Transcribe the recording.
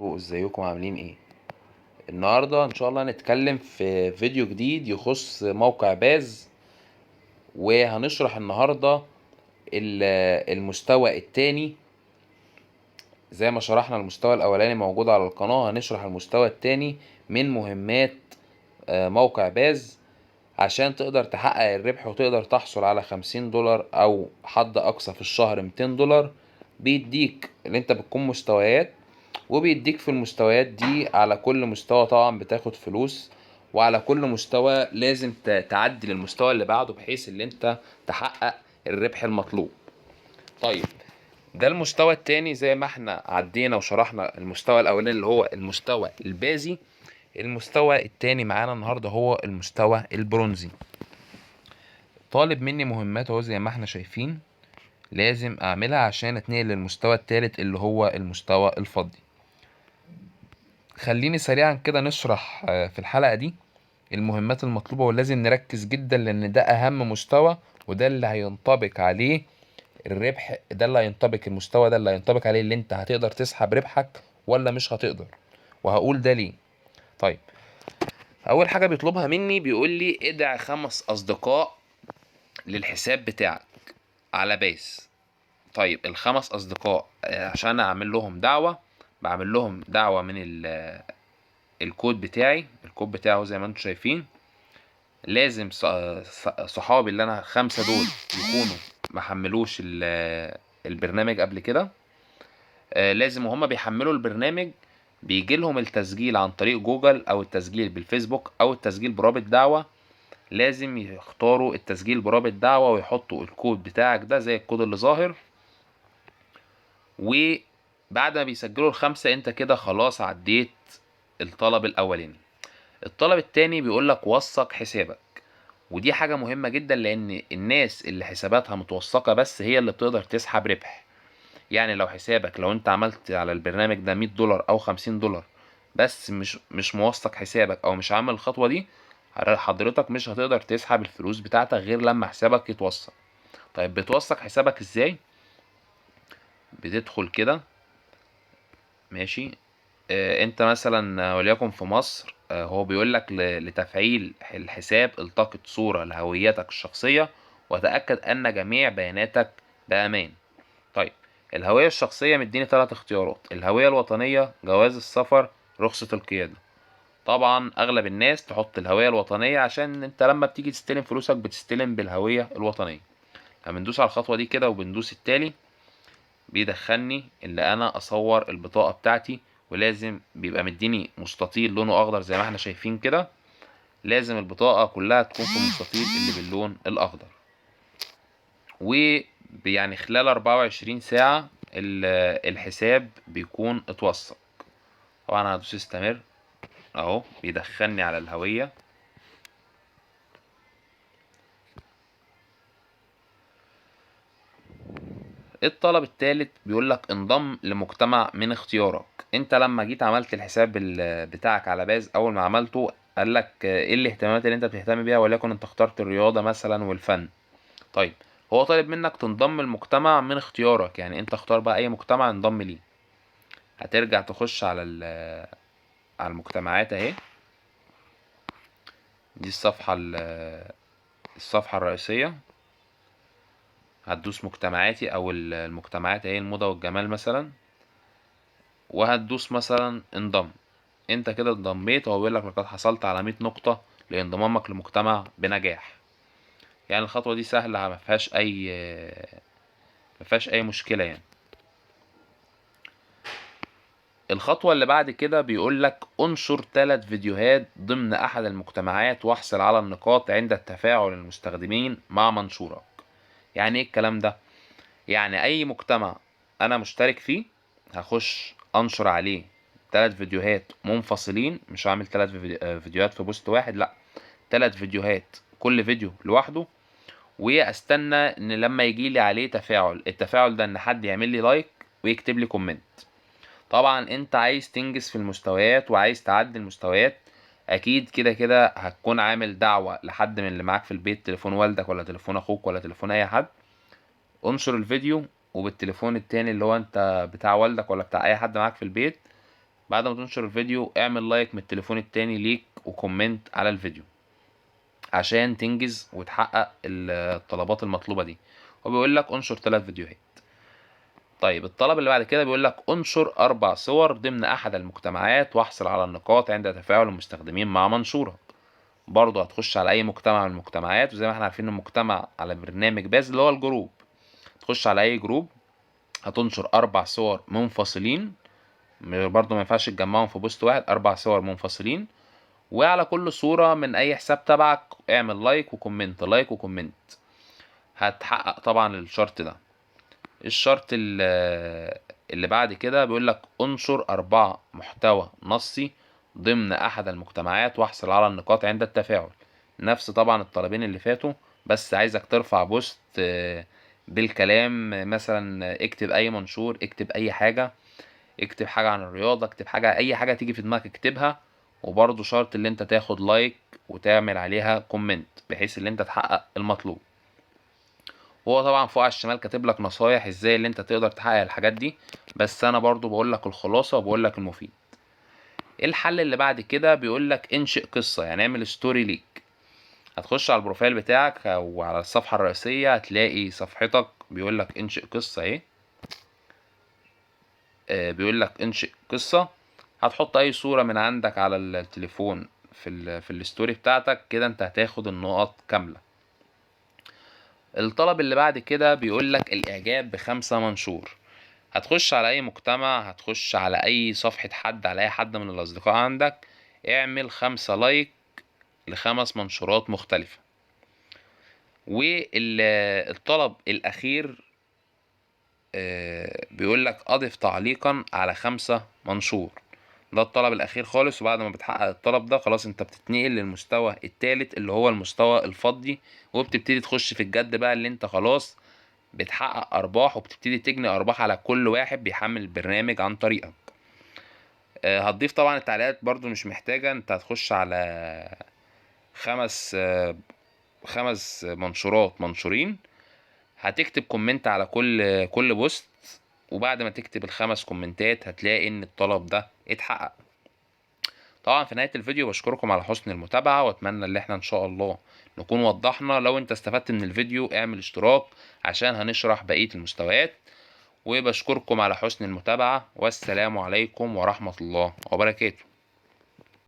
ازيكم عاملين ايه؟ النهارده ان شاء الله هنتكلم في فيديو جديد يخص موقع باز، وهنشرح النهارده المستوى الثاني. زي ما شرحنا المستوى الاولاني موجود على القناة، هنشرح المستوى الثاني من مهمات موقع باز عشان تقدر تحقق الربح وتقدر تحصل على $50 او حد اقصى في الشهر $200. بيديك اللي انت بتكون مستويات، وبيديك في المستويات دي على كل مستوى طبعا بتاخد فلوس، وعلى كل مستوى لازم تعدي للمستوى اللي بعده بحيث اللي انت تحقق الربح المطلوب. ده المستوى التاني. زي ما احنا عدينا وشرحنا المستوى الاولاني اللي هو المستوى البازي، المستوى التاني معانا النهارده هو المستوى البرونزي. طالب مني مهمات اهو زي ما احنا شايفين، لازم اعملها عشان اتنقل للمستوى التالت اللي هو المستوى الفضي. خليني سريعا كده نشرح في الحلقة دي المهمات المطلوبة، ولازم نركز جدا لان ده اهم مستوى، وده اللي هينطبق عليه الربح، ده اللي هينطبق المستوى ده اللي هينطبق عليه اللي انت هتقدر تسحب ربحك ولا مش هتقدر، وهقول ده ليه. اول حاجة بيطلبها مني بيقول لي ادعي 5 اصدقاء للحساب بتاعك على باز. الخمس اصدقاء، عشان اعمل لهم دعوة، بعمل لهم دعوة من الكود بتاعي. الكود بتاعه زي ما انتم شايفين، لازم صحابي اللي انا 5 دول يكونوا ما حملوش البرنامج قبل كده. لازم وهم بيحملوا البرنامج بيجي لهم التسجيل عن طريق جوجل او التسجيل بالفيسبوك او التسجيل برابط دعوة. لازم يختاروا التسجيل برابط دعوة ويحطوا الكود بتاعك ده زي الكود اللي ظاهر. وبعد ما بيسجلوا ال5 انت كده خلاص عديت الطلب الاولاني. الطلب التاني بيقول لك وثق حسابك، ودي حاجة مهمة جدا لان الناس اللي حساباتها متوثقة بس هي اللي بتقدر تسحب ربح. يعني لو انت عملت على البرنامج ده $100 او $50 بس مش موثق حسابك او مش عامل الخطوة دي، حضرتك مش هتقدر تسحب الفلوس بتاعتك غير لما حسابك يتوثق. بتوثق حسابك ازاي؟ بتدخل كده ماشي، انت مثلا وليكن في مصر، هو بيقول لك لتفعيل الحساب التقط صورة لهويتك الشخصية وتأكد أن جميع بياناتك بأمان. الهوية الشخصية مديني 3 اختيارات: الهوية الوطنية، جواز السفر، رخصة القيادة. طبعا أغلب الناس تحط الهوية الوطنية عشان انت لما بتيجي تستلم فلوسك بتستلم بالهوية الوطنية. فبندوس على الخطوة دي كده وبندوس التالي، بيدخلني اللي أنا أصور البطاقة بتاعتي، ولازم بيبقى مديني مستطيل لونه أخضر زي ما احنا شايفين كده، لازم البطاقة كلها تكون في المستطيل اللي باللون الأخضر. ويعني خلال 24 ساعة الحساب بيكون اتوثق. طبعا هدوس استمر اهو، بيدخلني على الهوية. الطلب الثالث بيقول لك انضم لمجتمع من اختيارك. انت لما جيت عملت الحساب بتاعك على باز، اول ما عملته قال لك ايه الاهتمامات اللي انت بتهتم بيها، وليكن انت اخترت الرياضة مثلا والفن. هو طالب منك تنضم لمجتمع من اختيارك، يعني انت اختار بقى اي مجتمع انضم ليه. هترجع تخش على المجتمعات اهي، دي الصفحة الرئيسية. هتدوس مجتمعاتي او المجتمعات اهي، الموضة والجمال مثلا، وهتدوس مثلا انضم. انت كده انضميت، وهو بيقول لك لقد حصلت على مية نقطة لانضمامك لمجتمع بنجاح. الخطوة دي سهلة، ما فيهاش اي مشكلة. الخطوة اللي بعد كده بيقول لك انشر 3 فيديوهات ضمن احد المجتمعات واحصل على النقاط عند التفاعل المستخدمين مع منشورك. يعني ايه الكلام ده؟ يعني اي مجتمع انا مشترك فيه هخش انشر عليه 3 فيديوهات منفصلين، مش هعمل 3 فيديوهات في بوست واحد، لا 3 فيديوهات كل فيديو لوحده، واستنى ان لما يجي لي عليه تفاعل. التفاعل ده ان حد يعمل لي لايك ويكتب لي كومنت. طبعا انت عايز تنجز في المستويات وعايز تعدي المستويات، اكيد كده كده هتكون عامل دعوة لحد من اللي معاك في البيت، تليفون والدك ولا تليفون اخوك ولا تليفون اي حد، انشر الفيديو وبالتليفون التاني اللي هو انت بتاع والدك ولا بتاع اي حد معاك في البيت بعد ما تنشر الفيديو اعمل like من التليفون التاني ليك و comment على الفيديو عشان تنجز وتحقق الطلبات المطلوبة دي. هو بيقول لك انشر 3 فيديوهات. طيب الطلب اللي بعد كده بيقول لك انشر 4 صور ضمن احد المجتمعات واحصل على النقاط عند تفاعل المستخدمين مع منشورك. برضه هتخش على اي مجتمع من المجتمعات، وزي ما احنا عارفين المجتمع على برنامج باز اللي هو ال group، تخش على اي group هتنشر 4 صور منفصلين، برضه ما ينفعش تجمعهم في post واحد، 4 صور منفصلين، وعلى كل صورة من اي حساب تبعك اعمل like و comment، like و comment، هتحقق طبعا الشرط ده. الشرط اللي بعد كده بيقول لك انشر 4 محتوى نصي ضمن احد المجتمعات واحصل على النقاط عند التفاعل. نفس طبعا الطلبين اللي فاتوا، بس عايزك ترفع post بالكلام، مثلا اكتب اي منشور، اكتب اي حاجة، اكتب حاجة عن الرياضة، اكتب حاجة، اي حاجة تيجي في دماغك اكتبها. وبرضه شرط اللي انت تاخد like وتعمل عليها comment بحيث اللي انت تحقق المطلوب. وهو طبعا فوق على الشمال كاتب لك نصايح ازاي اللي انت تقدر تحقق الحاجات دي، بس انا برضو بقول لك الخلاصة وبقول لك المفيد. الحل اللي بعد كده بيقول لك انشئ قصة، يعني اعمل story ليك. هتخش على ال profile بتاعك او على الصفحة الرئيسية، هتلاقي صفحتك بيقول لك انشئ قصة اهي، بيقول لك انشئ قصة. هتحط اي صورة من عندك على التليفون في ال story بتاعتك، كده انت هتاخد النقط كاملة. الطلب اللي بعد كده بيقول لك الاعجاب ب5 منشور. هتخش على اي مجتمع، هتخش على اي صفحة حد، على اي حد من الاصدقاء عندك، اعمل 5 like ل5 منشورات مختلفة. والطلب الاخير، بيقول لك اضف تعليقا على 5 منشور. ده الطلب الاخير خالص. وبعد ما بتحقق الطلب ده خلاص انت بتتنقل للمستوى الثالث اللي هو المستوى الفضي، وبتبتدي تخش في الجد بقى، اللي انت خلاص بتحقق ارباح وبتبتدي تجني ارباح على كل واحد بيحمل البرنامج عن طريقك. هتضيف طبعا التعليقات برضو مش محتاجة، انت هتخش على 5 منشورات، منشورين، هتكتب comment على كل post، وبعد ما تكتب ال5 كومنتات هتلاقي ان الطلب ده اتحقق. طبعا في نهاية الفيديو بشكركم على حسن المتابعة، واتمنى ان احنا ان شاء الله نكون وضحنا. لو انت استفدت من الفيديو اعمل اشتراك عشان هنشرح بقية المستويات، وبشكركم على حسن المتابعة، والسلام عليكم ورحمة الله وبركاته.